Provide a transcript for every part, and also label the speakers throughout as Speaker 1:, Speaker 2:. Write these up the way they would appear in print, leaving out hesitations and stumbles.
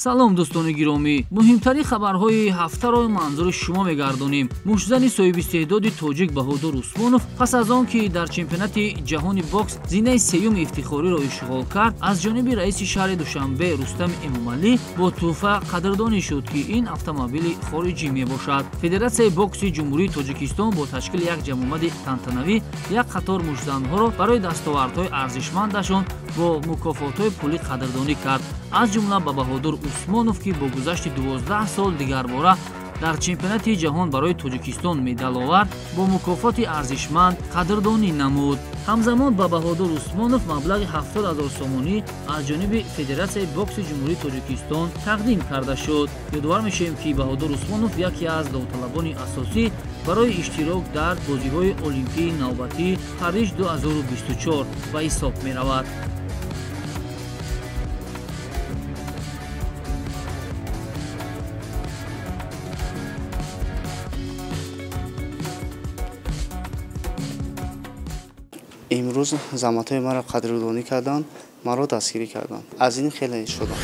Speaker 1: Салом дӯстони гиромӣ, муҳимтарин хабарҳои ҳафтаро манзури шумо мегардонем. Муштзани соҳибистеъдоди тоҷик Баҳодур Усмонов пас аз он ки дар чемпионати ҷаҳони бокс зинаи сеюми ифтихориро ишғол кард, аз ҷониби раиси шаҳри Душанбе Рустам Эмомалӣ бо тӯҳфа қадрдонӣ шуд, ки ин автомобили хориҷӣ мебошад. Федератсияи бокси Ҷумҳурии Тоҷикистон бо ташкили як ҷамъомади тантанавӣ як қатор муштзанҳоро барои дастовардҳои арзишмандашон бо мукофотҳои пулӣ қадрдонӣ кард. Аз ҷумла ба Баҳодур Усмонов, ки бо гузашти 12 сол дигарбора дар чемпионати ҷаҳон барои Тоҷикистон медал овард, бо мукофоти арзишманд қадрдонӣ намуд. Ҳамзамон ба Баҳодур Усмонов маблағи 70 0 сомонӣ аз ҷониби Федератсияи бокси Ҷумҳурии Тоҷикистон тақдим карда шуд. Ёдовар мешавем, ки Баҳодур Усмонов яке аз довталабони асосӣ барои иштирок дар бозиҳои олимпии навбатии Париж 2024 ба ҳисоб меравад.
Speaker 2: Имрӯз заҳматҳои маро қадрдонӣ карданд, маро дастгирӣ карданд. Аз ин хеле шодам.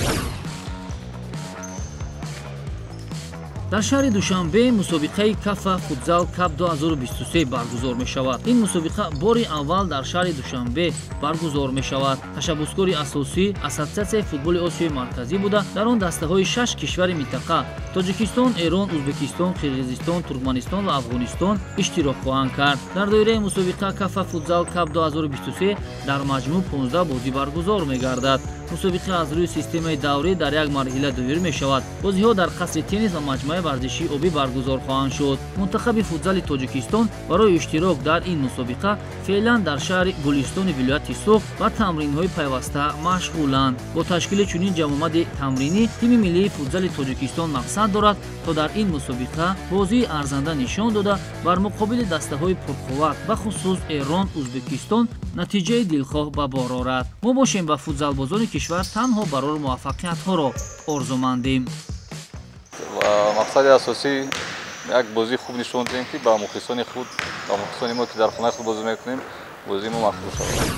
Speaker 1: Дар шаҳри Душанбе мусобиқаи Кафа Футзал Кап 2023 баргузор мешавад. Ин мусобиқа бори аввал дар шаҳри Душанбе баргузор мешавад. Ташаббускори асосӣ Ассотсиатсияи футболи Осиёи Марказӣ буда, дар он дастаҳои 6 кишвари минтақа Тоҷикистон, Эрон, Ӯзбекистон, Қирғизистон, Туркманистон ва Афғонистон иштирок хоҳанд кард. Дар доираи мусобиқа Кафа Футзал Кап 2023 дар маҷмӯъ 15 бозӣ баргузор мегардад. Мусобиқа аз рӯи системаи даврӣ дар як марҳила доир мешавад. Бозиҳо дар қасри теннис ва маҷмӯаи варзишии обӣ баргузор хоҳанд шуд. Мунтахаби футзали Тоҷикистон барои иштирок дар ин мусобиқа феълан дар шаҳри Гулистони вилояти Суғд ба тамринҳои пайваста машғуланд. Бо ташкили чунин ҷамъомади тамринӣ тими миллии футзали Тоҷикистон мақсад дорад, то дар ин мусобиқа бозии арзанда нишон дода бар муқобили дастаҳои пурқувват, бахусус Эрон, Ӯзбекистон натиҷаи дилхоҳ ба бор орад. Мо бошем ба футзалбозони кишвар танҳо барори муваффақиятҳоро орзумандем.
Speaker 3: Мақсади асосӣ як бозии хуб нишон диҳем, ки ба мухлисони худ, ба мухлисони мо, ки дар хонаи худ бозӣ мекунем, бозии мо мақбул шавад.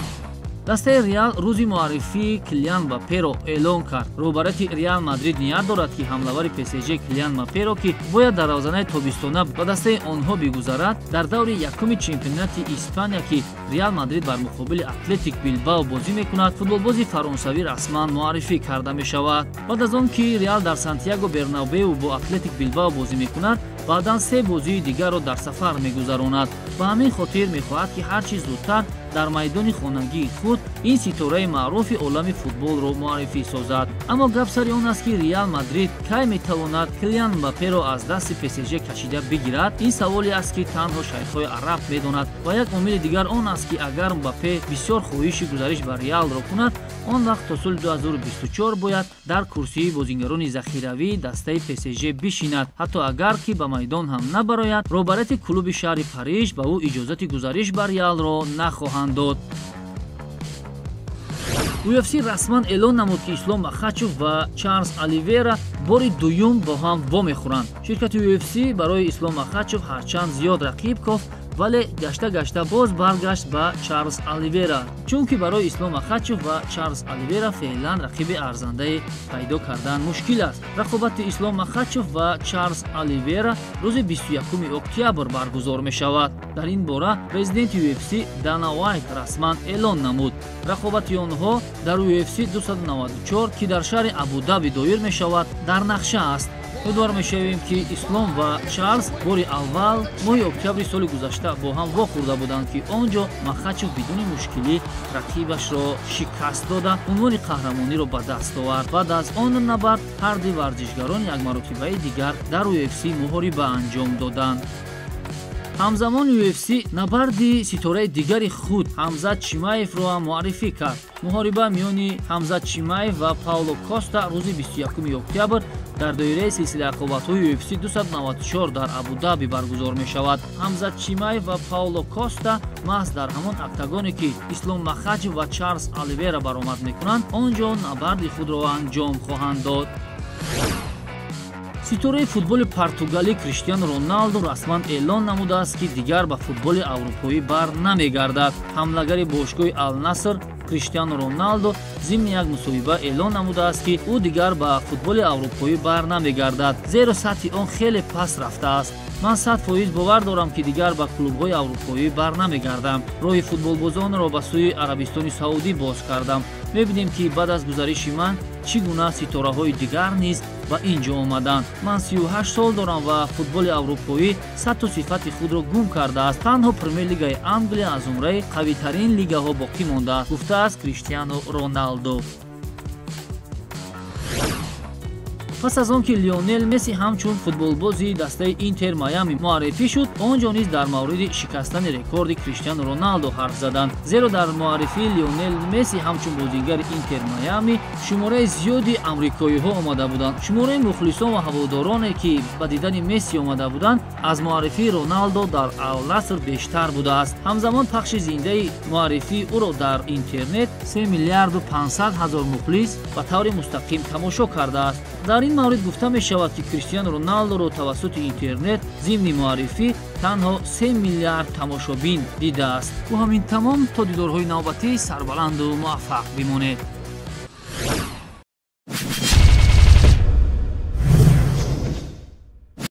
Speaker 1: Дастаи Реал рӯзи муаррифии Килиан Мбапперо эълон кард. Роҳбарияти Реал Мадрид ният дорад, ки ҳамлавари ПСЖ Килиан Мбапперо, ки бояд дар равзанаи тобистона ба дастаи онҳо бигузарад, дар даври якуми чемпионати Испания, ки Реал Мадрид бар муқобили Атлетик Билбао бозӣ мекунад, футболбози фаронсавӣ расман муаррифӣ карда мешавад. Баъд аз он ки Реал дар Сантьяго Бернабеу бо Атлетик Билбао бозӣ мекунад, баъдан 3 бозии дигарро дар сафар мегузаронад. Ба ҳамин хотир мехоҳад, ки ҳар чиз зудтар дар майдони хонагии худ ин ситораи маъруфи олами футболро муаррифӣ созад. Аммо гап сари он аст, ки Реал Мадрид кай метавонад Килиан Мбапперо аз дасти ПСЖ кашида бигирад? Ин саволе аст, ки танҳо шайхҳои араб медонад. Ва як омили дигар он аст, ки агар Мбаппе бисёр хоҳиши гузариш ба Реалро кунад, он вақт то соли 2024 бояд дар курсии бозингарони захиравии дастаи ПСЖ бишинад. Ҳатто агар ки ба майдон ҳам набарояд, роҳбарияти клуби шаҳри Париж ба ӯ иҷозати гузариш ба Реалро нахоҳанд дод. UFC расман эълон намуд, ки Ислом Махачев ва Чарлз Оливера бори дуюм бо ҳам вомехӯранд. Ширкати UFC барои Ислом Махачев ҳарчанд зиёд рақиб кофт, вале гашта-гашта боз баргашт ба Чарлз Оливера, чунки барои Ислом Махачев ва Чарлз Оливера феълан рақиби арзандае пайдо кардан мушкил аст. Рақобати Ислом Махачев ва Чарлз Оливера рӯзи 21 октябр баргузор мешавад. Дар ин бора президенти UFC Дана Уайт расман эълон намуд. Рақобати онҳо дар UFC 294, ки дар шаҳри Абу-Даби доир мешавад, дар нақша аст. Ёдовар мешавем, ки Ислом ва Чарлз бори аввал моҳи октябри соли гузашта бо ҳам вохӯрда буданд, ки он ҷо Махачев бидуни мушкилӣ рақибашро шикаст дода, унвони қаҳрамониро ба даст овард. Баъд аз он набард ҳар ду варзишгарон як маротибаи дигар дар UFC муҳориба анҷом доданд. Ҳамзамон UFC набарди ситораи дигари худ Ҳамзат Чимаевро ҳам муаррифӣ кард. Муҳориба миёни Ҳамзат Чимаев ва Пауло Коста рӯзи 21 октябр дар доираи силсилаи рақобатҳои UFC 294 дар Абу-Даби баргузор мешавад. Ҳамзат Чимаев ва Пауло Коста маҳз дар ҳамон октагоне, ки Ислом Махачев ва Чарлз Оливера баромад мекунанд, он ҷо набарди худро анҷом хоҳанд дод. Ситораи футболи португалӣ Криштиану Роналду расман эълон намудааст, ки дигар ба футболи аврупоӣ бар намегардад. Ҳамлагари бошгоҳи Ал-Наср Криштиану Роналдо зимни як мусоҳиба эълон намудааст, ки ӯ дигар ба футболи аврупоӣ бар намегардад, зеро сатҳи он хеле паст рафтааст. Ман 100% бовар дорам, ки дигар ба клубҳои аврупоӣ бар намегардам. Роҳи футболбозонро ба сӯи Арабистони Саудӣ боз кардам. Мебинем, ки баъд аз гузариши ман чӣ гуна ситораҳои дигар низ ба ин ҷо омаданд. Ман 38 сол дорам ва футболи аврупоӣ сатҳу сифати худро гум кардааст. Танҳо Премер-лигаи Англия аз зумраи қавитарин лигаҳо боқӣ мондааст, гуфтааст Криштиану Роналдо. Пас аз он ки Лионел Месси ҳамчун футболбози дастаи Интер Майами муаррифӣ шуд, он ҷо низ дар мавриди шикастани рекорди Криштиану Роналдо ҳарф заданд, зеро дар муаррифии Лионел Месси ҳамчун бозигари Интер Майами шумораи зиёди амрикоиҳо омада буданд. Шумораи мухлисон ва ҳаводороне, ки ба дидани Месси омада буданд, аз муаррифии Роналдо дар Ал-Наср бештар будааст. Ҳамзамон пахши зиндаи муаррифии ӯро дар интернет 3 миллиарду 500 ҳазор мухлис ба таври мустақим тамошо кардааст. Дар ин маврид гуфта мешавад, ки Криштиану Роналдоро тавассути интернет зимни муаррифӣ танҳо 3 миллиард тамошобин дидааст. Бо ҳамин тамом, то дидорҳои навбатӣ сарбаланду муваффақ бимонед.